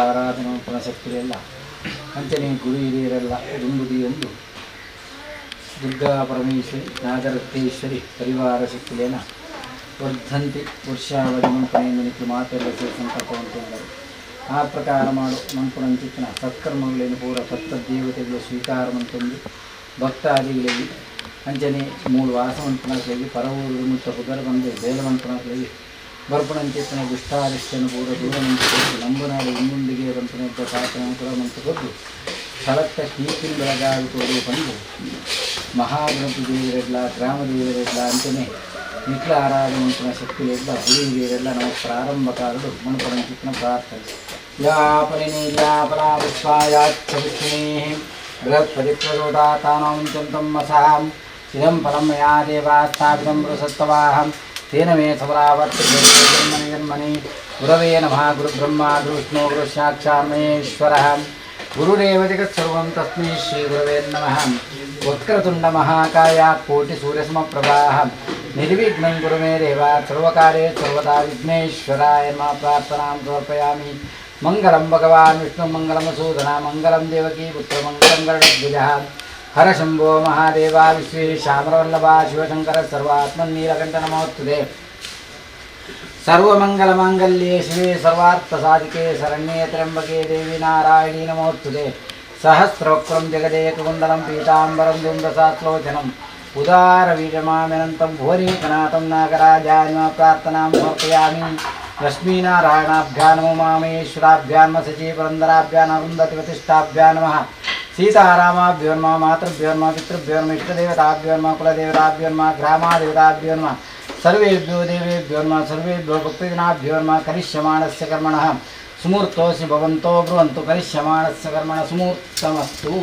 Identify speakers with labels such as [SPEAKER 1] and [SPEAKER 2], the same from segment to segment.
[SPEAKER 1] ಆರಾಧನೆ ಮನ್ಪುನ ಶಕ್ತಿಲೆಲ್ಲ ಅಂಚನೆ ಗುರು ಹಿರಿಯರೆಲ್ಲ ದುಂಬು ದೀಯೊಂದು ದುರ್ಗಾ ಪರಮೇಶ್ವರಿ ನಾಗರತ್ನೇಶ್ವರಿ ಪರಿವಾರ ಶಕ್ತಿಲೇನ ವರ್ಧಂತಿ ವರ್ಷಾವಧಿ ಮನ್ಪುನ ನಿಕ್ಲು ಮಾತೆಲ್ಲ ಸೇರಿ ಸಂಕಲ್ಪ ಮಲ್ತೊಂದುಲ್ಲೆರ್. ಆ ಪ್ರಕಾರ ಮಾಡು ಮನ್ಪುನಂಚಿತ್ತಿನ ಸತ್ಕರ್ಮಗಳೇನು ಪೂರ ಸತ್ತ ದೇವತೆಗಳು ಸ್ವೀಕಾರ ಮಲ್ತೊಂದು ಭಕ್ತಾದಿಗಳಿಗೆ ಅಂಚನೆ ಮೂಲು ವಾಸ ಮನ್ಪುನಕ್ಲೆಗ್ ಪರವೂರುಡು ಮುಟ್ಟ ಪುದರ್ ಪಂದ್ ಬೇಲೆ ಮನ್ಪುನಕ್ಲೆಗ್ ಬರ್ಪುನಂಚಿತ್ತಿನ ದುಷ್ಟಾರಿಷ್ಟನ್ ಪೂರ ದೂರ ಮನ್ತ್ ಕೊರ್ದು ನಂಬುನಾಡೆ ಇಂದುಂಡುಗೆ ಪನ್ಪುನ ಎಡ್ಡೆ ಪಾತೆರನ್ ಪೂರ ಮನ್ತ್ ಕೊರ್ದು ಸ್ಥಳತ್ತ ಕೀರ್ತಿನ್ ಬೆಳಗಾದ್ ಕೊರೊಡು ಪಂದ್ ಮಹಾಗಣಪತಿ ದೇವೆರೆಡ್ಲ ಗ್ರಾಮ ದೇವೆರೆಡ್ಲ ಅಂಚನೆ ನಿಕ್ಲ ಆರಾಧನೆ ಮನ್ಪುನ ಶಕ್ತಿಲೆಡ್ಲ ಗುರು ಹಿರಿಯರೆಡ್ಲ ನಮ ಪ್ರಾರಂಭ ಕಾಲಡ್ ಮನ್ಪುನಂಚಿತ್ತಿನ ಪ್ರಾರ್ಥನೆ. ಯಾ ಫಲಿನೀರ್ಯಾ ಫಲಾ ಪುಷ್ಪಾ ಯಾಶ್ಚ ಪುಷ್ಪಿಣೀಃ ಬೃಹಸ್ಪತಿ ಪ್ರದೋತಾ ತಾನೋ ಮುಂಚಂತಂ ಮಸಾಂ ಇದಂ ಫಲಂ ಮಯಾ ದೇವಾ ಸ್ಥಾಪಿತಂ ಬೃಹಸತ್ತವಾಹಂ ತೇನ ಮೇ ಸಫಲಾವರ್ತಿ ಜನ್ಮನಿ ಜನ್ಮನಿ. ಗುರವೇ ನಮಃ. ಗುರುಬ್ರಹ್ಮ ಗುರುವಿಷ್ಣು ಗುರು ಸಾಕ್ಷಾತ್ ಮಹೇಶ್ವರಃ ಗುರುರೇವ ಜಗತ್ಸರ್ವಂ ತಸ್ಮೈ ಶ್ರೀ ಗುರವೇ ನಮಃ. ವಕ್ರತುಂಡ ಮಹಾಕಾಯ ಕೋಟಿ ಸೂರ್ಯಸಮಪ್ರಭಾಃ ನಿರ್ವಿಘ್ನಂ ಕುರು ಮೇ ದೇವ ಸರ್ವಕಾರ್ಯೇ ಸರ್ವದಾ ವಿಘ್ನೇಶ್ವರಾಯ ನಮಃ. ಪ್ರಾರ್ಥನಾಂ ಸಮರ್ಪಯಾಮಿ. ಮಂಗಲಂ ಭಗವಾನ್ ವಿಷ್ಣು ಮಂಗಲಂ ಸೂದನ ಮಂಗಲಂ ದೇವಕೀ ಪುತ್ರ ಮಂಗಲಂ ಗರುಡಧ್ವಜಃ. ಹರ ಶಂಭೋ ಮಹಾದೇವ ವಿಶ್ವೇಶಾಮರವಲ್ಲಭ ಶಿವಶಂಕರ ಸರ್ವಾತ್ಮನ್ ನೀಲಕಂಠ ನಮೋಸ್ತುತೆ. ಸರ್ವಮಂಗಲಮಾಂಗಲ್ಯೆ ಶಿವೆ ಸರ್ವಾರ್ಥ ಸಾಧಿಕೆ ಶರಣ್ಯೇ ತ್ರ್ಯಂಬಕೆ ದೇವಿ ನಾರಾಯಣಿ ನಮೋಸ್ತುತೆ. ಸಹಸ್ರವಕ್ರಂ ಜಗದೇಕಕುಂಡಲಂ ಪೀತಾಂಬರಂ ದುಂದಸಾತ್ಲೋಚನಂ ಉದಾರವೀರಮಾಮಿನಂತಂ ಭುವನೇಕನಾಥಂ ನಾಗರಾಜಾಯ ನಮಃ. ಪ್ರಾರ್ಥನಾಂ ಸಮರ್ಪಯಾಮಿ. ಲಕ್ಷ್ಮೀನಾರಾಯಣಾಭ್ಯಾ ನಮೋ ಮಾಮೇಶ್ವರಾಭ್ಯಾ ನಮಃ. ಶಚೀ ಪುರಂದರಾಭ್ಯಾ ಅರುಂಧತಿ ವಸಿಷ್ಠಾಭ್ಯಾ ನಮಃ. ಸೀತಾರಾಮಾಭ್ಯೋ ನಮಃ. ಮಾತೃಭ್ಯೋ ನಮಃ. ಪಿತೃಭ್ಯೋ ನಮಃ. ಇಷ್ಟದೇವತಾಭ್ಯೋ ನಮಃ. ಕುಲದೇವತಾಭ್ಯೋ ನಮಃ. ಗ್ರಾಮಾದೇವತಾಭ್ಯೋ ನಮಃ. ಸರ್ವೇಭ್ಯೋ ದೇವೇಭ್ಯೋ ನಮಃ. ಸರ್ವೇಭ್ಯೋ ಭಕ್ತಜನಾಭ್ಯೋ ನಮಃ. ಕರಿಷ್ಯಮಾಣಸ್ಯ ಕರ್ಮಣಃ ಸುಮೂರ್ತೋಸಿ ಭವಂತೋ ಬ್ರುವಂತು. ಕರಿಷ್ಯಮಾಣಸ್ಯ ಕರ್ಮಣ ಸುಮೂರ್ತಮಸ್ತು.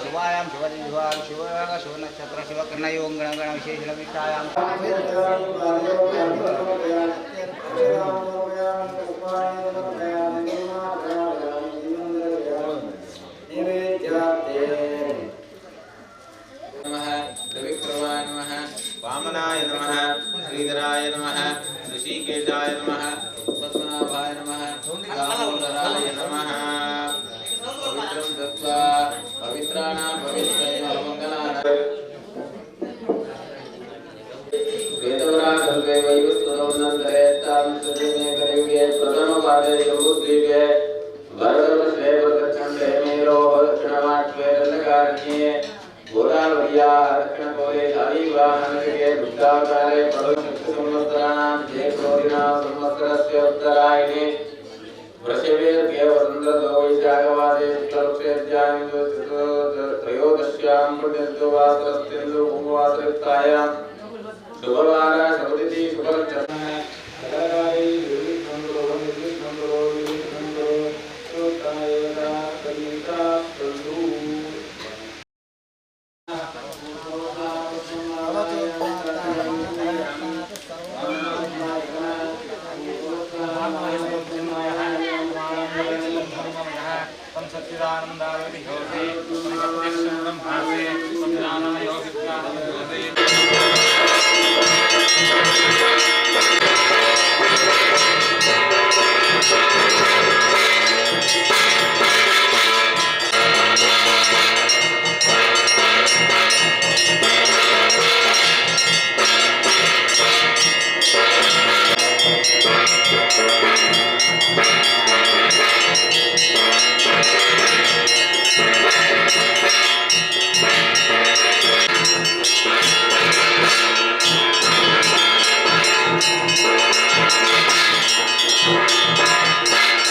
[SPEAKER 2] ಶಿವಾಯಾಂ ಶಿವದಿವಾಂ ಶಿವಯೋಗ ಶಿವನಕ್ಷತ್ರ ಶಿವಕರ್ಣಯೋಗ ಗಣಗಣ ವಿಶೇಷ ವಿಷಾಯಾಂ.
[SPEAKER 3] ನಮಃ ತ್ರಿವಿಕ್ರಮಾಯ ನಮಃ ವಾಮನಾಯ ನಮಃ ಶ್ರೀಧರಾಯ ನಮಃ ಋಷಿಕೇಶಾಯ ನಮಃ ಪದ್ಮನಾಭಾಯ ನಮಃ ದಾಮೋದರಾಯ ನಮಃ. ಪವಿತ್ರಂ ದತ್ವಾ ಪವಿತ್ರಾಣಾಂ ಪವಿತ್ರೈವ ಮಂಗಲಾನಾಂ. ವೇದವರಾಕಲ್ಪೆ ವೈವಸ್ವತೋನ್ನಂತರೆ ಅಷ್ಟಾವಿಂಶತಿಮೇ ಕಲಿಯುಗೆ ಪ್ರಥಮಪಾದೆ ಜಂಬೂದ್ವೀಪೆ ಭರತವರ್ಷೆ ಭರತಖಂಡೇ ಮೇರೋಃ ದಕ್ಷಿಣಪಾರ್ಶ್ವೇ ದಂಡಕಾರಣ್ಯೇ ಗೋದಾವರ್ಯಾः ದಕ್ಷಿಣಕೋಲೆ ಶಾಲಿವಾಹನಗರೆ ಬುದ್ಧಾವತಾರೆ ಸಂವತ್ಸರಾಣಾಂ ಜಯಕ್ರೋಧಿನಾಂ ಸಂವತ್ಸರಸ್ಯ ಉತ್ತರಾಯಣೆ ವೃಷಭೇರ್ಗೆ ವಸಂತೋ ವೈಶಾಖವಾಸೆ ಶುಕ್ಲಪಕ್ಷೇ ತ್ರಯೋದಶ್ಯಾಂ ಪುಣ್ಯವಾಸರಸ್ತಿಂದು ಭೂಮವಾಸರಯುಕ್ತಾಯಾಂ ಶುಭವಾರ ಶುಭತಿಥಿ ಶುಭಲಕ್ಷಣ.
[SPEAKER 4] तं सच्चिदानन्दाय विहोसि तं प्रत्यक्षं ब्रह्मासि तं ज्ञानमयोगिज्ञानमयोसि।
[SPEAKER 3] ಿ.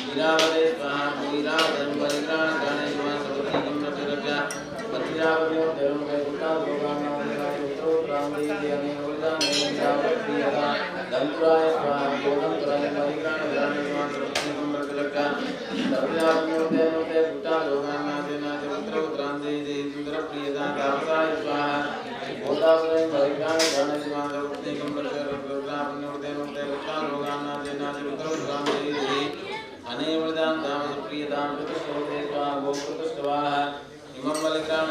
[SPEAKER 3] ईरावते स्वाहा भूईरावतं परिग्राण गणेश सपत्नीकं रक्ष पतिरावते देवं वैकुण्ठा दंतुराय स्वाहा गोदंतुराय परिग्राण गणेश सपत्नीकं रक्ष दविरावते गुट्टा लोकानाथेनाथ पुत्र सुंदर तापसाय स्वाहा गोदावरे परिग्राण गणेश सपत्नीकं रक्ष अनेवृदां तामसप्रियतां कृतस्तोते स्वाहा गोकृतस्वाहा इमं बलिग्राण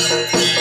[SPEAKER 5] Thank you.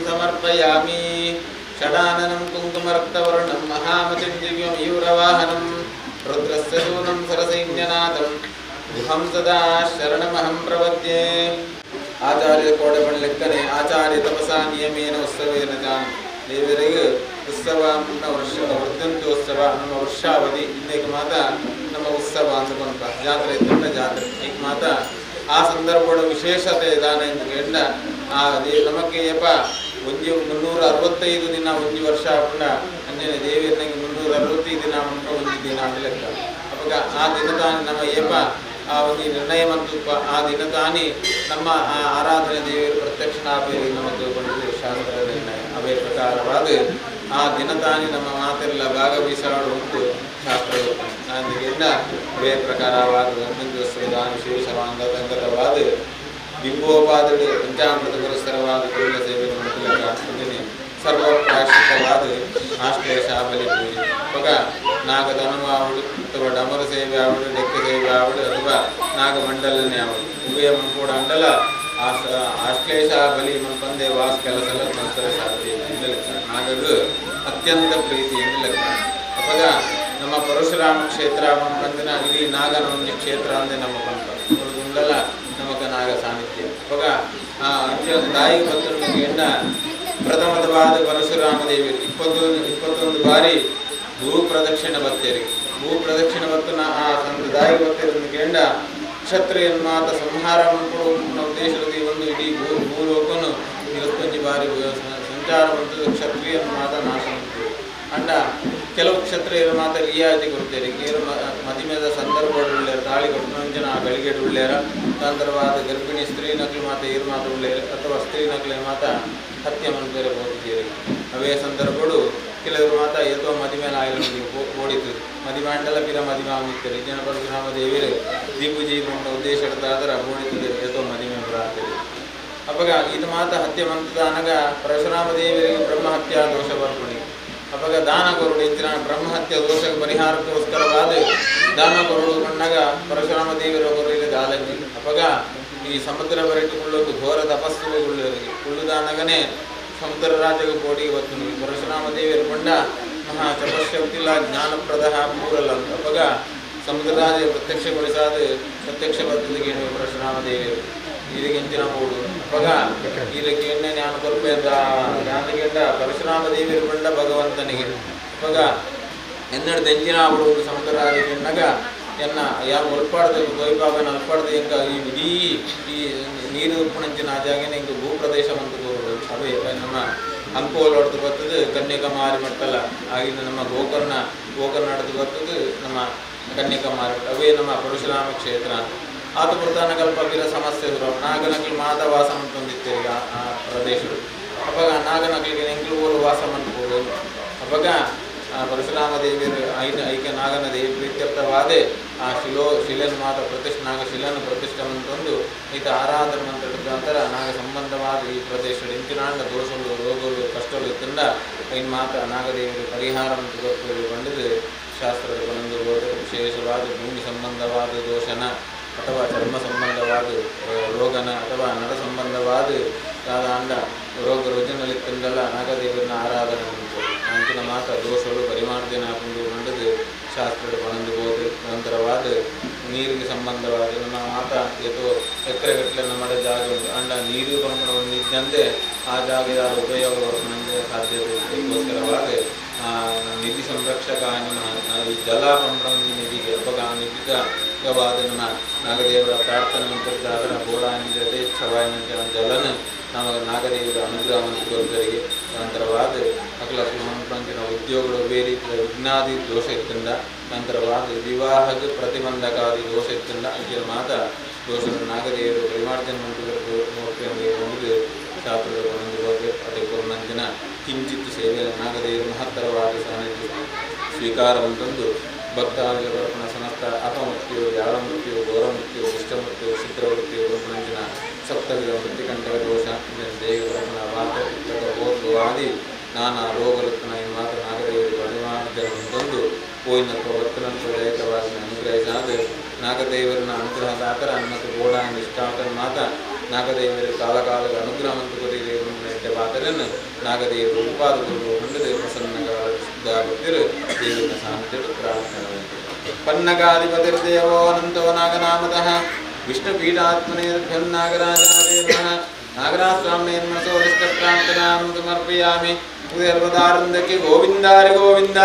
[SPEAKER 3] ಸಮರ್ಪಯಾಮಿ. ಷಡಾನನಂ ಕುಂಕುಮರಕ್ತವರ್ಣಂ ಮಹಾಮತಿಂ ದಿವ್ಯಮಯೂರವಾಹನಂ ರುದ್ರಸ್ಯ ಸೂನಂ ಸರಸೈನ್ಯನಾಥಂ ಗುಹಂ ಸದಾ ಶರಣಮಹಂ ಪ್ರಪದ್ಯೆ. ಆಚಾರ್ಯ ಕೋಡೆಬಣ್ಲೆಕ್ಕನೆ ಆಚಾರ್ಯ ತಪಸಾ ನಿಯಮೇನ ಉತ್ಸವೇನ ಜಾನ ದೇವರಿಗೆ ಉತ್ಸವ ವರ್ಷ ವರ್ಧಂತ್ಯೋತ್ಸವ ನಮ್ಮ ವರ್ಷಾವಧಿ ಇನ್ನೇಕ ಮಾತ ನಮ್ಮ ಉತ್ಸವ ಅಂದುಕೊಂಡ ಜಾತ್ರೆ ಇದ್ದಂಡ ಜಾತ್ರೆ ಈಗ ಮಾತ ಆ ಸಂದರ್ಭದ ವಿಶೇಷತೆ ದಾನ ಎಂದು ಕೇಂದ್ರ ಆ ನಮಕ್ಕೆ ಯಪ್ಪ ಒಂಜಿ 365 ದಿನ ಒಂಜಿ ವರ್ಷ ಆಪುಂಡ ಅಂಜನೆ ದೇವಿಯರ್ನಂಗೆ 365 ದಿನ ಉಂಟ ಒಂಜಿ ದಿನ ಅಂತ ಲೆಕ್ಕ. ಅವಾಗ ಆ ದಿನ ತಾನೆ ನಮ್ಮ ಏಪ ಆ ಒಂದು ನಿರ್ಣಯ ಮತ್ತು ಆ ದಿನ ತಾನೇ ನಮ್ಮ ಆ ಆರಾಧನೆ ದೇವಿಯರು ಪ್ರತ್ಯಕ್ಷನಾಪೇರಿ ನಮಗೆ ಬಂದಿದೆ ಶಾಸ್ತ್ರ ನಿರ್ಣಯ. ಅವೇ ಪ್ರಕಾರವಾದ ಆ ದಿನ ತಾನೇ ನಮ್ಮ ಮಾತೆಲ್ಲ ಭಾಗವಹಿಸಾಡು ಉಂಟು ಶಾಸ್ತ್ರ. ಅದರಿಂದ ಅವೇ ಪ್ರಕಾರವಾದ ವಿಶೇಷವಾದ ವಿಶೇಷವಾದ ಬಿಂಬೋಪಾದಡು ಪಂಚಾಮೃತ ಪುರಸ್ಸರವಾದ ಗುರುಗಳ ಸೇವೆ ಮೂಲಕ ಸರ್ವ ಪ್ರಾಯಶ್ಚಿತ್ತವಾದ ಆಶ್ಲೇಷ ಬಲಿ ಪೂಜೆ. ಇವಾಗ ನಾಗಧನುವ ಆವಡು ಅಥವಾ ಡಮರು ಸೇವೆ ಆವಡು, ಡೆಕ್ಕೆ ಸೇವೆ ಆವಡು ಅಥವಾ ನಾಗಮಂಡಲನೇ ಆವಡು ಉಭಯ ಮಂಪೋಡ ಅಂಡಲ ಆಶ್ಲೇಷ ಬಲಿ ಮನ್ಪಂದೆ ವಾಸ್ ಕೆಲಸಲ ಮಂತ್ರ ಸಾಧ್ಯ ಎಂದು ಲೆಕ್ಕ. ನಾಗಗು ಅತ್ಯಂತ ಪ್ರೀತಿ ಎಂದು ಲೆಕ್ಕ. ಅವಾಗ ನಮ್ಮ ಪರಶುರಾಮ ಕ್ಷೇತ್ರ ಮಂಪಂದಿನ ಇಡೀ ನಾಗನ ಒಂದು ಕ್ಷೇತ್ರ ಅಂದರೆ ನಮ್ಮ ಪಂಪ ಉಂಡಲ ನಮಗ ನಾಗ ಸಾನ್ನಿಧ್ಯ. ಅವಾಗ ಆ ಅಂಚ ತಾಯಿ ಭಕ್ತರಿಗೆ ಎಣ್ಣ ಪ್ರಥಮದವಾದ ಪರಶುರಾಮ ದೇವಿ 21 ಬಾರಿ ಭೂ ಪ್ರದಕ್ಷಿಣ ಭಕ್ತರಿಗೆ ಭೂ ಪ್ರದಕ್ಷಿಣ ಭಕ್ತನ ಆ ಸಂತ ದಾಯಿ ಭಕ್ತರನ್ನು ಕೇಂಡ ಕ್ಷತ್ರಿಯನ್ ಮಾತ ಸಂಹಾರ ಮಾಡಿಕೊಳ್ಳುವ ಉದ್ದೇಶದಲ್ಲಿ ಒಂದು ಇಡೀ ಭೂಲೋಕನು 21 ಬಾರಿ ಸಂಚಾರ ಮತ್ತು ಕ್ಷತ್ರಿಯನ್ ಮಾತ ನಾಶ ಮಾಡ್ತೇವೆ. ಅಂಡ ಕೆಲವು ಕ್ಷತ್ರಿಯರು ಮಾತ್ರ ರಿಯಾಯಿತಿ ಕೊಡ್ತೇವೆ. ಕೇರು ಮದಿಮೆದ ಸಂದರ್ಭ ಉಳ್ಳೇರು ತಾಳಿ ಕೊಟ್ಟಂಜನ ಆ ಗಳಿಗೆಡು ಉಳ್ಳೇರ ತಂತ್ರವಾದ ಗರ್ಭಿಣಿ ಸ್ತ್ರೀ ನಕಲು ಮಾತ ಏರು ಮಾತ ಉಳ್ಳೇರು ಅಥವಾ ಸ್ತ್ರೀ ನಕಲೆ ಮಾತ ಹತ್ಯೆ ಮನ್ಪೇರೆ ಹೋಗಿದ್ದೀರಿ. ಅವೇ ಸಂದರ್ಭಗಳು ಕೆಲವರು ಮಾತ ಏತೋ ಮದಿಮೇಲೆ ಆಗಿಲ್ಲ ಓಡಿತು ಮದಿಮೆ ಅಂಡಲ ಪಿರ ಮದಿಮೆ ಆಗಿತ್ತಾರೆ ಜನ ಪರಶುರಾಮ ದೇವಿರು ದೀಪುಜಿ ಬಂಡ ಉದ್ದೇಶ ಹಿಡಿದಾದ್ರೆ ಓಡಿತದೆ ಏತೋ ಮದಿಮೆ ಬರಾಗ್ತದೆ. ಅವಾಗ ಇದು ಮಾತ ಹತ್ಯೆ ಮಂತದಾನಗ ಪರಶುರಾಮ ದೇವರಿಗೆ ಬ್ರಹ್ಮಹತ್ಯಾ ದೋಷ ಬರ್ಪಣಿ. ಅವಾಗ ದಾನ ಕೊರಡು ಇಂಚಿನ ಬ್ರಹ್ಮಹತ್ಯೆ ದೋಷ ಪರಿಹಾರಕ್ಕೋಸ್ಕರವಾದ ದಾನ ಕೊರಡು ಬಣ್ಣಗ ಪರಶುರಾಮ ದೇವರ ಕೊರಲಿ ದಾಲಂಜಿ. ಅವಾಗ ಈ ಸಮುದ್ರ ಬರಿಟುಕೊಳ್ಳೋದು ಘೋರ ತಪಸ್ಸು ಕುಳ್ಳುದಾನಗನೇ ಸಮುದ್ರ ರಾಜಗ ಕೋಟಿಗೆ ಬತ್ತು ಪರಶುರಾಮ ದೇವಿಯರು ಕೊಂಡ ಮಹಾ ತಪಸ್ಸಕ್ತಿಲ್ಲ ಜ್ಞಾನಪ್ರದ ಪೂರಲ್ಲ ಅಂತ. ಅವಾಗ ಸಮುದ್ರ ರಾಜ ಪ್ರತ್ಯಕ್ಷಗೊಳಿಸಾದ ಪ್ರತ್ಯಕ್ಷ ಬರ್ತದಿಗೆ ಪರಶುರಾಮ ದೇವಿಯರು ಇದಕ್ಕೆಂಚಿನ ಮೂಡು. ಅವಾಗ ಇದಕ್ಕೆ ಎಣ್ಣೆ ಜ್ಞಾನ ಕೊರಪೆ ಜ್ಞಾನಗೆಂಡ ಪರಶುರಾಮ ದೇವಿಯರು ಕೊಂಡ ಭಗವಂತನಿಗೆ. ಅವಾಗ ಎನ್ನಡ ದೆಂಜಿನ ಒಂದು ಸಮುದ್ರ ರಾಜ ಎನ್ನ ಯಾರು ಒಲ್ಪಾಡ್ದು ಕೊಯ್ಪಾಗನ ಅಲ್ಪಾಡ್ದು ಇಂಕ ಈ ಇಡೀ ಈ ನೀರು ಉಪ್ಪುಣಂಚಿನ ಆ ಜಾಗನೇ ಇಂಕ ಭೂಪ್ರದೇಶ ಅಂತ ಕೋರುದು. ಅವೇ ನಮ್ಮ ಅಂಕೋಲ ಹೊಡೆದು ಬರ್ತದೆ ಕನ್ಯಾಕುಮಾರಿ ಮಟ್ಟಲ್ಲ ಆಗಿನ ನಮ್ಮ ಗೋಕರ್ಣ ಗೋಕರ್ಣ ಬರ್ತದೆ ನಮ್ಮ ಕನ್ಯಾಕುಮಾರಿ ಮಟ್ಟ ಅವೇ ನಮ್ಮ ಪರಶುರಾಮ ಕ್ಷೇತ್ರ. ಆತ ಪುರತಾನ ಕಲ್ಪ ಬಿರ ಸಮಸ್ಯೆ ನಾಗನಕಲು ಮಾತ ವಾಸ ಅಂತಂದಿತ್ತು ಈಗ ಆ ಪ್ರದೇಶಗಳು. ಅವಾಗ ನಾಗನಕಲಿಗೆ ಎಂಕ್ಲು ಊರು ವಾಸ ಮಾಡ್ಬೋದು. ಅವಾಗ ಆ ಪರಶುರಾಮ ದೇವಿಯರು ಐನ ಐಕ್ಯ ನಾಗನ ದೇವಿ ಪ್ರೀತ್ಯರ್ಥವಾದೆ ಆ ಶಿಲೆಯನ್ನು ಮಾತ್ರ ಪ್ರತಿಷ್ಠ ನಾಗ ಶಿಲೆಯನ್ನು ಪ್ರತಿಷ್ಠೆ ಅಂತಂದು ಈತ ಆರಾಧನೆ ಅಂತ ನಂತರ ನಾಗ ಸಂಬಂಧವಾದ ಈ ಪ್ರದೇಶಗಳು ಇಂಚಿನಾಂಡ ದೋಷಗಳು ರೋಗಗಳು ಕಷ್ಟಗಳು ಇತ್ತಂದ ಐನ್ ಮಾತ್ರ ನಾಗದೇವಿಯರು ಪರಿಹಾರ ಅಂತ ಗೊತ್ತುಕೊಂಡಿದ್ದು ಶಾಸ್ತ್ರದ ಬಂದು ವಿಶೇಷವಾದ ಭೂಮಿ ಸಂಬಂಧವಾದ ದೋಷನ ಅಥವಾ ಚರ್ಮ ಸಂಬಂಧವಾದ ರೋಗನ ಅಥವಾ ನರ ಸಂಬಂಧವಾದ ದಾದಾಂಡ ರೋಗ ರುಜಿನಲಿತ್ತಂದಲ್ಲ ನಾಗದೇವರನ್ನ ಆರಾಧನೆ ಉಂಟು. ಅಂಚಿನ ಮಾತ್ರ ದೋಷಗಳು ಪರಿಮಾರ್ಜನ ಕಂಡದು ಶಾಸ್ತ್ರದ ಬಂದು ಹೋದು. ನಂತರವಾದ ನೀರಿಗೆ ಸಂಬಂಧವಾದ ನಮ್ಮ ಮಾತ ಏತೋ ಎಕರೆಗಟ್ಟಲೆ ನಮ್ಮ ಜಾಗ ಉಂಟು ಅಂಡ ನೀರು ಪರಂಪರೆ ಇದ್ದಂತೆ ಆ ಜಾಗದ ಉಪಯೋಗ ಬರ್ತದೆ ಸಾಧ್ಯತೆ ಇದಕ್ಕೋಸ್ಕರವಾದ ನಿಧಿ ಸಂರಕ್ಷಕ ನಮ್ಮ ಈ ಜಲ ಪಂಪಣ ನಿಧಿಗೆ ಅವಾಗ ಆ ನಿಧಿಗವಾದ ನಮ್ಮ ನಾಗದೇವರ ಪ್ರಾರ್ಥನೆ ಮಂತ್ರದಾದರ ಬೋಡಾನಿಂದ ಯಥೇಚ್ಛವಾಯಿನಂತೆ ಜಲನ ನಮ್ಮ ನಾಗದೇವರ ಅನುಗ್ರಹವನ್ನು ಕೋರಿದರಿಗೆ. ನಂತರವಾದ ಅಕಲ ಸುಮಂಪಂಚಿನ ಉದ್ಯೋಗಗಳು ಬೇರೆ ರೀತಿಯ ವಿಘ್ನಾದಿ ದೋಷ ಇತ್ತಂದ ನಂತರವಾದ ವಿವಾಹಕ್ಕೆ ಪ್ರತಿಬಂಧಕಾದಿ ದೋಷ ಇತ್ತಂದ ಇದರ ಮಾತ ದೋಷ ನಾಗದೇವರು ಪರಿಮಾರ್ಜನ ಮಂತ್ರಿಗಳು ಶಾಸ್ತ್ರದ ಒಂದು ಬಗ್ಗೆ ಅದಕ್ಕೆ ನಂಜಿನ ಕಿಂಚಿತ್ ಸೇವೆ ನಾಗದೇವರು ಮಹತ್ತರವಾದ ಸಾನ್ನಿಧ್ಯ ಸ್ವೀಕಾರ ಅಂತಂದು ಭಕ್ತಾದಿಗಳ ಬರ್ಪಣ ಸಮಸ್ತ ಅಪಮೃತ್ಯು ವ್ಯಾಳಮೃತ್ಯು ಘೋರಮೃತ್ಯು ದುಷ್ಟಮೃತ್ಯು ಛಿದ್ರವೃತ್ಯು ಬ್ರಹ್ಮಂಜನ ಸಪ್ತವಿಧ ಮೃತ್ಯುಕಂಠ ದೋಷ ದೇಹ ಬ್ರಹ್ಮಣ ವಾತ ಆದಿ ನಾನಾ ರೋಗಲುತ್ತನ ಮಾತ್ರ ನಾಗದೇವರು ಪರಿಮಾರ್ಜನ ಅಂತಂದು ಹೋಯಿನ ಭಕ್ತನಂತ ದಯಕವಾಗಿ ಅನುಗ್ರಹಿಸಾದ ನಾಗದೇವರನ್ನ ಅನುಗ್ರಹದಾತರ ಮತ್ತು ಗೋಡ ಇಷ್ಟಾತನ ಮಾತ ನಾಗದೇವರ ಕಾಲಕಾಲದ ಅನುಗ್ರಹ ಅಂತ ಕೊಟ್ಟಿದೆ. ಎಡ್ಡೆ ಪಾತ್ರನ ನಾಗದೇವರು ಉಪಾದಕರು ಹೊಂಡದೆ ಪ್ರಸನ್ನ ದೇವಿನ ಸಾನ್ನಿಧ್ಯಡು ಪ್ರಾರ್ಥನೆ ಪನ್ನಗಾಧಿಪತಿರ್ದೇವೋ ಅನಂತೋ ನಾಗನಾಮತಃ ವಿಷ್ಣುಪೀಠಾತ್ಮನೇಭ್ಯಂ ನಾಗರಾಜಾದೇ ನಮಃ ನಾಗರಾಜಸ್ವಾಮಿನೇ ನಮಃ ಪ್ರಾರ್ಥನಾಂ ಸಮರ್ಪಯಾಮಿ. ಉದಯರ್ವದಾರಂದಕ್ಕೆ ಗೋವಿಂದಾರಿ ಗೋವಿಂದ.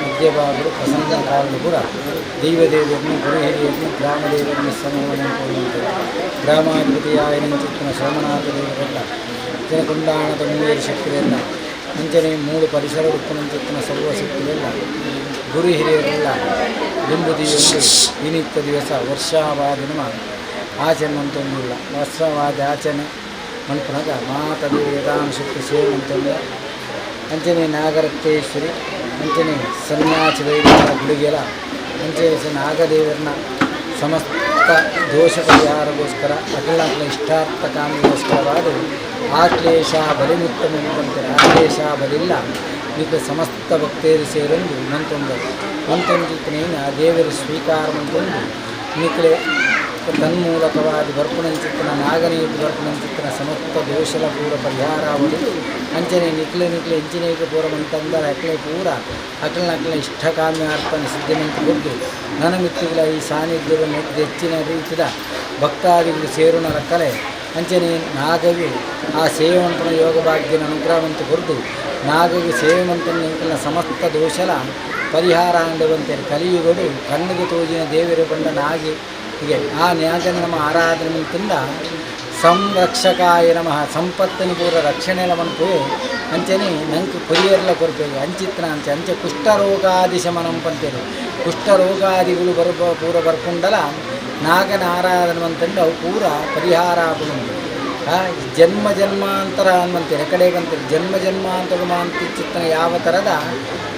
[SPEAKER 1] ಮಧ್ಯಭಾಗರು ಪ್ರಸನ್ನ ಕಾರಣ ಪೂರ ದೈವದೇವರನ್ನು ಗುರು ಹಿರಿಯರನ್ನು ಗ್ರಾಮ ದೇವರನ್ನು ಸಮೂಹವನ್ನು ಗ್ರಾಮಾಧಿಪತಿಯಾಯನಂಚಿತ್ತಿನ ಸೋಮನಾಥ ದೇವರೆಲ್ಲ ಜನಕೊಂಡಾಣದ ಮೂವರು ಶಕ್ತಿಯೆಲ್ಲ ಅಂಚನೆ ಮೂರು ಪರಿಸರ ಉಪ್ಪುನಂಚಿತ್ತಿನ ಸರ್ವ ಶಕ್ತಿಯೆಲ್ಲ ಗುರು ಹಿರಿಯರೆಲ್ಲ ದಿಂಬುದಿಯೊಂದು ವಿನಿತ್ಯ ದಿವಸ ವರ್ಷವಾದ ನಮ್ಮ ಆಚರಣೆ ಅಂತೊಂದಿಲ್ಲ ವರ್ಷವಾದ ಆಚರಣೆ ಮನ್ಪುನಗ ಮಾತ ದೇವತಾಂ ಶಕ್ತಿ ಸೇವೆ ಅಂತಂದು ಅಂಚನೆ ನಾಗರಕ್ತೇಶ್ವರಿ ಅಂಚನೆ ಸನ್ಯಾಸಿ ವೈದ್ಯರ ಗುಳಿಗೆಲ ಅಂಚೆ ನಾಗದೇವರನ್ನ ಸಮಸ್ತ ದೋಷ ಪರಿಹಾರಗೋಸ್ಕರ ಅಖಿಲ ಇಷ್ಟಾರ್ಥ ಕಾಮಗೋಸ್ಕರವಾದ ಆಕ್ಲೇಶ ಬಲಿಮುತ್ತಮ ಅಂತಾರೆ. ಆಕ್ಲೇಶ ಬಲಿಲ್ಲ ನಿಕ್ಕ ಸಮಸ್ತ ಭಕ್ತರು ಸೇರೊಂದು ಮಂತೊಂದರು ಮಂತೊಂದಿತ್ತನೇನ ಆ ದೇವರು ಸ್ವೀಕಾರ ಮಂತೊಂದು ನಿಕ್ಕಲೆ ತನ್ಮೂಲಕವಾದ ಬರ್ಪುಣಂಚಿತ್ತನ ನಾಗನೀತಿ ಬರ್ಪುಣಂಚಿತ್ತನ ಸಮಸ್ತ ದೋಷಲ ಪೂರ ಪರಿಹಾರ ಆವಡು ಅಂಚನೆ ನಿಕ್ಲೆ ನಿಕ್ಲೆ ಇಂಚಿನೇಕ ಪೂರ ಮಂತಂದರೆ ಅಕ್ಲೆ ಪೂರ ಅಕ್ಲನ ಅಕ್ಲ ಇಷ್ಟ ಕಾಮ್ಯಾರ್ಥನ ಸಿದ್ಧಮಂತ ಕೊದ್ದು ನನ್ನ ಮಿತ್ತಿಗಳ ಈ ಸಾನ್ನಿಧ್ಯವನ್ನು ಹೆಚ್ಚಿನ ರೀತಿಯ ಭಕ್ತಾದಿಗಳು ಸೇರುಣ ಕಲೆ ಅಂಚನೆ ನಾಗವಿ ಆ ಸೇವಂತನ ಯೋಗ ಭಾಗ್ಯನ ಅನುಗ್ರಹವಂತ ಕೊರದು ನಾಗವಿ ಸೇವಂತನ ಸಮಸ್ತ ದೋಷಲ ಪರಿಹಾರ ಅಂದವಂತೆ ಕಲಿಯುಗಡು ಕಣ್ಣಿಗೆ ತೋಜಿನ ದೇವರು ಬಂಡ ನಾಗಿ ಹೀಗೆ ಆ ನಾಗನ ನಮ್ಮ ಆರಾಧನೆ ಮಂತಂದ ಸಂರಕ್ಷಕಾಯ ನಮಃ ಸಂಪತ್ತಿನ ಪೂರ ರಕ್ಷಣೆಲ ಮನ್ಪುವೆ ಅಂಚನೆ ನಂಗೆ ಕೊರಿಯರ್ಲ ಕೊರ್ಪೇವೆ ಅಂಚಿತ್ರ ಅಂಚೆ ಅಂಚೆ ಕುಷ್ಠರೋಗಾದಿ ಶಮನಂ ಪಂತೇರು ಕುಷ್ಠರೋಗಾದಿಗಳು ಬರುವ ಪೂರ ಬರ್ಪುಂಡಲ ನಾಗನ ಆರಾಧನೆ ಮಂತಂಡು ಅವು ಪೂರ ಪರಿಹಾರ ಆಪುಂಡು. ಜನ್ಮ ಜನ್ಮಾಂತರ ಅನ್ವಂತೀರಿ ಕಡೆ ಬಂತೀರಿ ಜನ್ಮ ಜನ್ಮಾಂತರ ಮಾಂತಿ ಚಿತ್ತನ ಯಾವ ಥರದ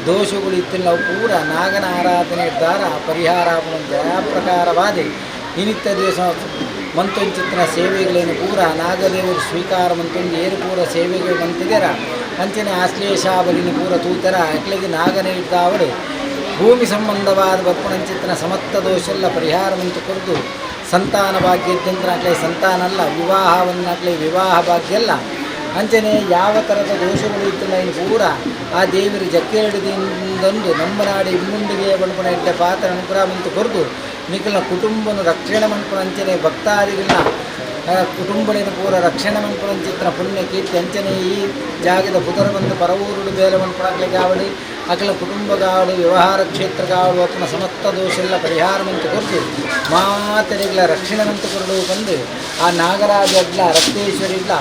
[SPEAKER 1] ದೋಷಗಳು ಇತ್ತಿಲ್ಲ ಅವು ಪೂರ ನಾಗನ ಆರಾಧನೆ ದ್ವಾರ ಪರಿಹಾರ ಆಪುಂಡು. ಆ ಪ್ರಕಾರವಾದಿ ನಿಮಿತ್ತ ದಿವಸ ಮಂತೊಂಚಿತ್ತಿನ ಸೇವೆಗಳೇನು ಪೂರ ನಾಗದೇವರು ಸ್ವೀಕಾರ ಮಂತೊಂದು ಏರು ಪೂರ ಸೇವೆಗಳು ಮಂತಿದ್ದೀರ ಅಂಚನೆ ಆಶ್ಲೇಷ ಬಲಿನ ಪೂರ ತೂತರ ಅಕ್ಲಿಗೆ ನಾಗನೇ ಇದ್ದಾವಡು ಭೂಮಿ ಸಂಬಂಧವಾದ ಬರ್ಪಣಂಚಿತ್ತಿನ ಸಮಸ್ತ ದೋಷೆಲ್ಲ ಪರಿಹಾರವಂತ ಕೊರದು ಸಂತಾನ ಭಾಗ್ಯ ಇದ್ದಂದ್ರೆ ಆಗಲಿ ಸಂತಾನ ಅಲ್ಲ ವಿವಾಹವನ್ನಾಗಲಿ ವಿವಾಹ ಭಾಗ್ಯ ಅಲ್ಲ ಅಂಚನೆ ಯಾವ ಥರದ ದೋಷಗಳು ಇತ್ತಿಲ್ಲ ಇನ್ನು ಪೂರ ಆ ದೇವರು ಜಕ್ಕೆರಡದಿಂದೊಂದು ನಮ್ಮ ನಾಡಿ ಇಮ್ಮುಂಡಿಗೆ ಬಣ್ಪಣ ಇಡ್ಡ ಪಾತ್ರ ಅನುಗ್ರಹ ಮಂತು ಕೊರದು ನಿಖಲ ಕುಟುಂಬನ ರಕ್ಷಣೆ ಮನ್ಪುಣ ಅಂಚನೆ ಭಕ್ತಾದಿಗಳನ್ನ ಕುಟುಂಬಳಿನ ಪೂರ ರಕ್ಷಣೆ ಮನ್ಪುಣ ಚಿತ್ರ ಪುಣ್ಯ ಕೀರ್ತಿ ಅಂಚನೆ ಈ ಜಾಗದ ಪುದರ ಬಂದು ಪರವೂರುಡು ಬೇಲೆ ಮನ್ಪುಣಾಗ್ಲಿಕ್ಕೆ ಅಖಿಲ ಕುಟುಂಬಗಾವಡು ವ್ಯವಹಾರ ಕ್ಷೇತ್ರಗಾವಡು ಅಪ್ಪನ ಸಮಸ್ತ ದೋಷೆಲ್ಲ ಪರಿಹಾರ ಮಂತು ಕೊರದು ಮಾತರಿಗಳ ರಕ್ಷಣೆ ಮಂತು ಕೊರಡು ಬಂದು ಆ ನಾಗರಾಜ ಇಡ್ಲ ರಕ್ತೇಶ್ವರಿ ಇಡ್ಲ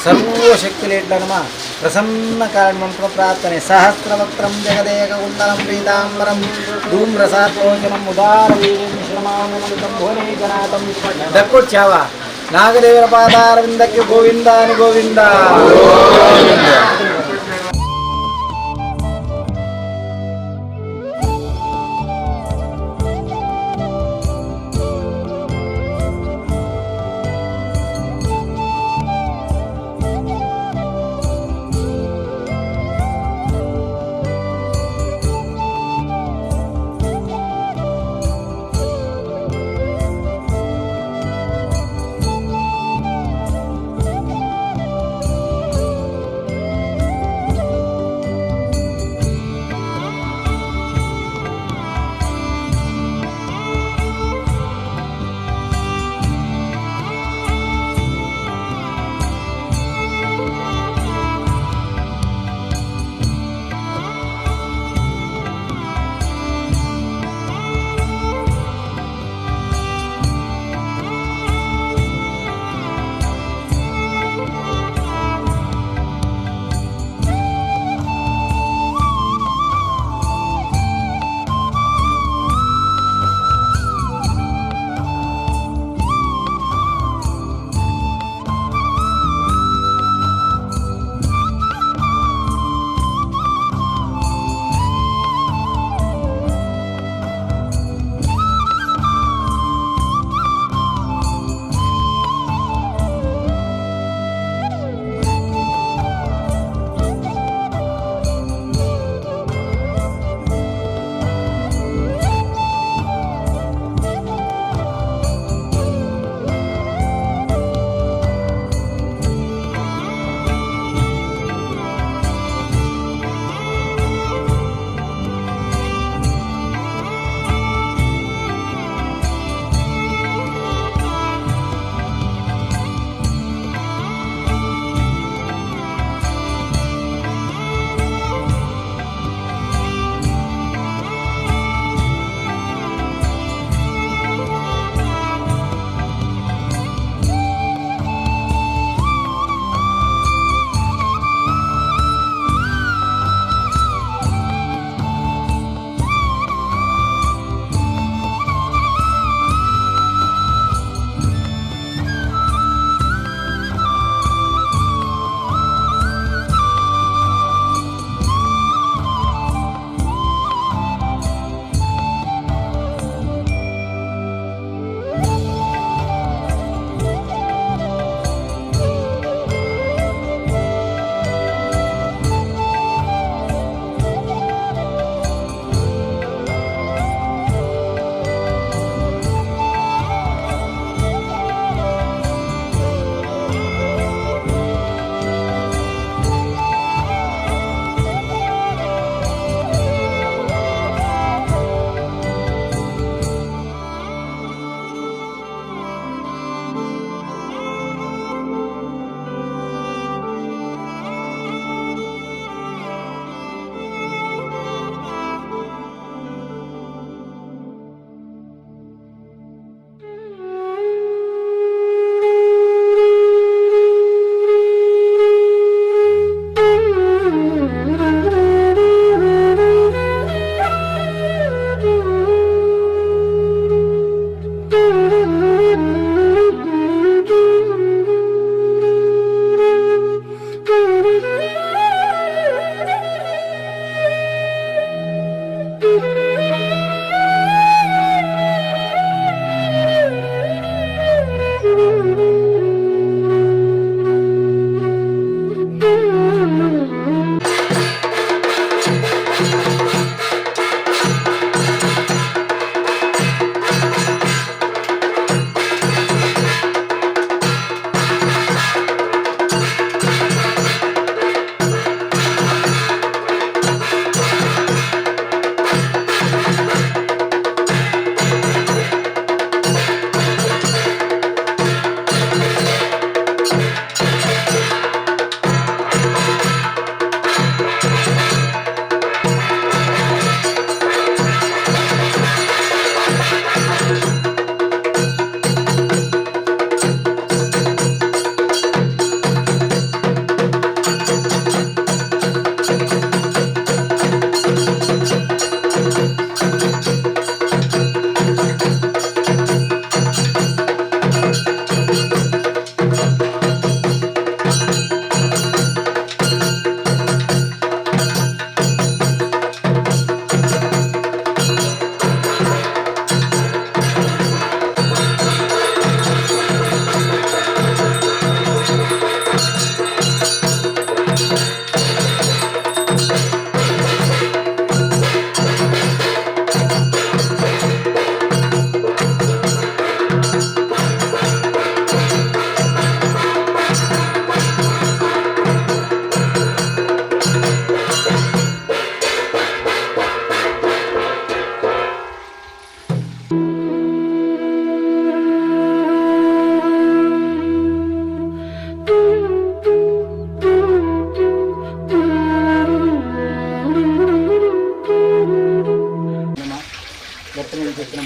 [SPEAKER 1] ಸರ್ವಶಕ್ತಿಲೇಟ್ಲ ನಮ ಪ್ರಸನ್ನ ಕಾರಣ ಪ್ರಾರ್ಥನೆ ಸಹಸ್ರವಕ್ತ್ರಂ ಜಗದೇಕ ಕುಂಡಲಂ ಪೀತಾಂಬರಂ ಧೂಮ್ರಸಾತ್ರೋಚನಂ ಉದಾರ ವೀರ್ಯಂ ಭುವನೇಕನಾಥಂ ದಕ್ಕೊಚ್ಚಾವ ನಾಗದೇವರ ಪಾದಾರವಿಂದಕ್ಕೆ ಗೋವಿಂದಾನಿ ಗೋವಿಂದ.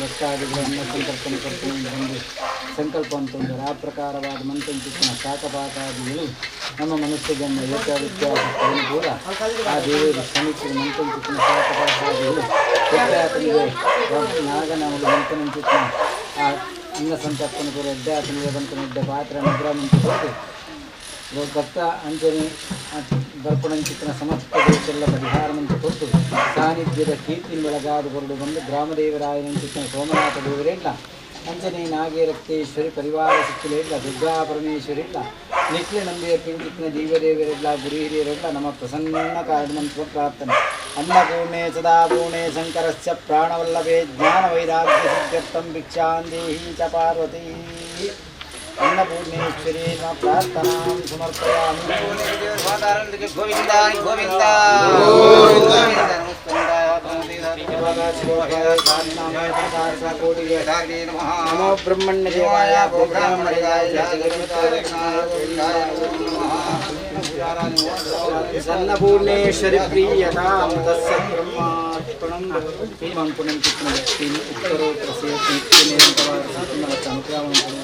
[SPEAKER 1] ಭಕ್ತಾದಿಗಳು ಅನ್ನ ಸಂತರ್ಪಣೆ ಕೊಡ್ತೀನಿ ಒಂದು ಸಂಕಲ್ಪ ಅಂತಂದರೆ ಆ ಪ್ರಕಾರವಾದ ಮಂತ್ರಚಿತ್ತಿನ ಶಾಖಪಾತಾದಿಗಳು ನಮ್ಮ ಮನಸ್ಸಿಗೆ ಏಕ ವ್ಯತ್ಯಾಸ ಕೂಡ ಆ ದೇವರು ಶ್ರಮಿಸಿದ ಮಂತ್ರಚಿತ್ತಿನ ಶಾಖಪಾತಾದಿಗಳು ಎಡ್ಡಾತನಿಗೆ ನಾಗನವರು ಮಂತ್ರನಂಚಿತ್ತಿನ ಆ ಅನ್ನ ಸಂತರ್ಪಣೆ ಕೂಡ ಎಡ್ಡಾತನಿಗೆ ಬಂತನ ಎಡ್ಡ ಪಾತ್ರ ನಿಗ್ರಹ ಮಂತ್ರ ಭಕ್ತ ಅಂಜನಿ ಬರ್ಪಣಂಚಿತ್ತಿನ ಸಮಸ್ತ ದೋಷೆಲ್ಲ ಪರಿಹಾರವಂತ ಕೊಟ್ಟು ಸಾನ್ನಿಧ್ಯದ ಕೀರ್ತಿನ ಬೆಳಗಾದು ಹೊರಡು ಬಂದು ಗ್ರಾಮದೇವರಾಯನಂಚಿತ್ತಿನ ಸೋಮನಾಥ ದೇವರಿಲ್ಲ, ಅಂಜನಿ ನಾಗೇರಕ್ತೇಶ್ವರಿ ಪರಿವಾರ ಸಿಕ್ಕಿಲಿಲ್ಲ, ದುರ್ಗಾ ಪರಮೇಶ್ವರಿಲ್ಲ, ನಿಖಿಲ ನಂಬಿಯ ಪಿಂಚಿತ್ತಿನ ದೀವದೇವರಿಲ್ಲ, ಗುರು ಹಿರಿಯರಿಲ್ಲ ನಮ್ಮ ಪ್ರಸನ್ನ ಕಾರಣಮಂತ್ರ ಪ್ರಾರ್ಥನೆ. ಅನ್ನಪೂರ್ಣೆ ಸದಾ ಪೂರ್ಣೆ ಶಂಕರಸ್ಯ ಪ್ರಾಣವಲ್ಲಭೆ ಜ್ಞಾನ ವೈರಾಗ್ಯ ಸಿದ್ಧ್ಯರ್ಥಂ ಭಿಕ್ಷಾಂ ದೇಹಿ ಚ ಪಾರ್ವತಿ. ಅನ್ನಪೂರ್ಣೇಶ್ವರಿ ಪ್ರಾರ್ಥನಾಂ ಸಮರ್ಪಯಾಮಿ.
[SPEAKER 2] ಗೋವಿಂದ ಗೋವಿಂದ
[SPEAKER 1] ನಮೋ ಬ್ರಹ್ಮಣ್ಯ ದೇವಾಯ ಬ್ರಾಹ್ಮಣಾಯ ಅನ್ನಪೂರ್ಣೇಶ್ವರಿ ಪ್ರೀಯತಾಂ ತಸ್ಯ ಬ್ರಹ್ಮಾರ್ಪಣಂ ಪುಣಂ ಚಿತ್ನ ಉತ್ತರೋತ್ತರ ನಿತ್ಯ ನಿರಂತರವಾದ ಅನುಗ್ರಹವನ್ನು.